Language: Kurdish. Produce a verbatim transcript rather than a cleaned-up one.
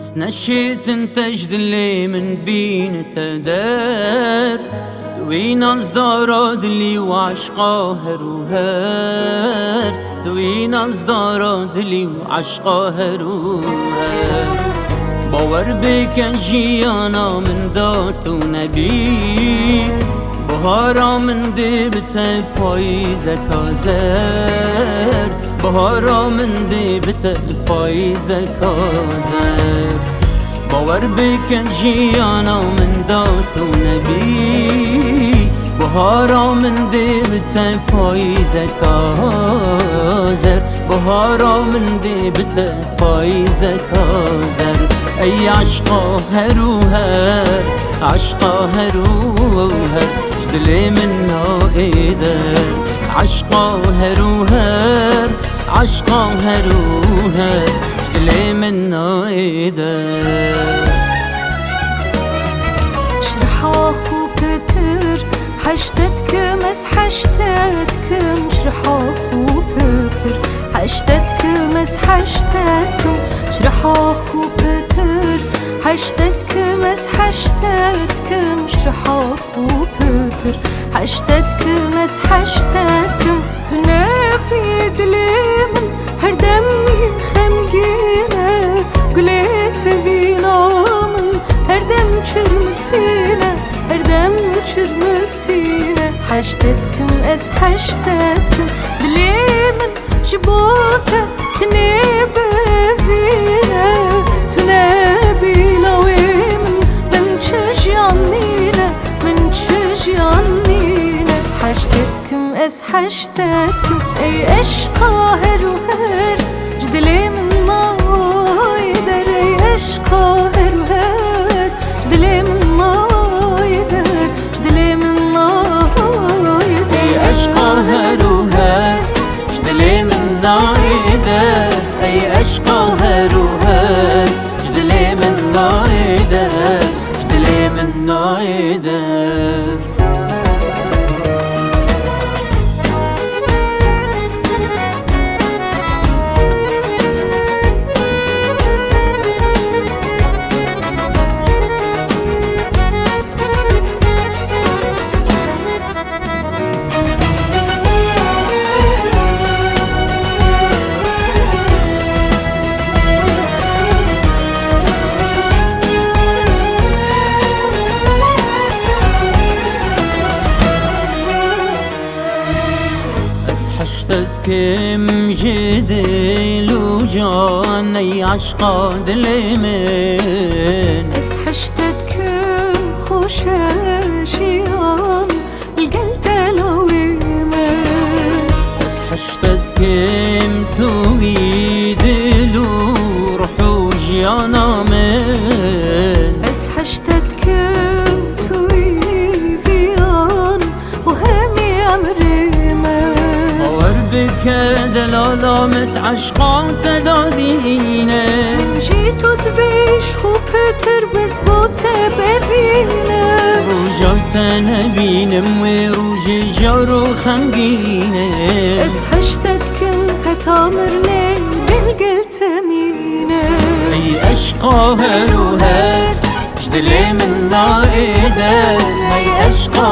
Neşêtin te ji dilê min bînite der. Tu wî nazdara dilî û eşqa her û her. Tu wî nazdara dilî û eşqa her û her. Bawer bike jiyana min da tu nebî. Bahara min dê bite payîzeka zer. Bahara min dê bite payîzeka zer. Bawer bike jiyana min da tu nebî. Bahara min dê bite payîzeka zer. Bahara min dê bite payîzeka zer. Ey eşqa her û her, eşqa her û her, ji dilê min nayê der. Eşqa her û her, eşqa her û her, ji dilê min nayê der. Ji riha xwe pitir, heşte dikim ez, heşte dikim, ji riha xwe pitir. Heşte dikim ez, heşte dikim, ji riha xwe pitir. Heşte dikim ez, heşte dikim, ji riha xwe pitir. Heşte dikim ez, heşte dikim. Tu nebî dilê min her dem yê xemgîn e. Gulê tevîna min her dem çirmisîn e. Her dem çirmisîn e. Heşte dikim ez, heşte dikim. Dilê min ji bo te tenê bevîne. Tu nebî lawê min, min çi jiyan nîne, min çi jiyan nîne. Heşte dikim ez, heşte dikim. Ey eşqa her û her, ji dilê min nayê der. Ey eşqa her û her, ji dilê min nayê der. Ji dilê min nayê der. Ey eşqa her û her, ji dilê min nayê der. Ey eşqa her û her, ji dilê min nayê der. Ji dilê min nayê der. Ez heşte dikim ji dil û can, ey eşqa dilê min. Ez heşte dikim xweş e jiyan li gel te lawê min. Ez heşte dikim tu wî dil û ruh û jiyana min. Ez heşte dikim tu wî viyan û hemî emrê min. Bawer bike delala min, eşqa te dadîne. Min jî tu divê ji xwe pitir, bes bo te bevîne. Roja te nebînim, wê rojê jar û xemgîne. Ez heşte dikim heta mirinê, dil gel temîne. Ey eşqa her û her, ji dilê min nayê der. Ey eşqa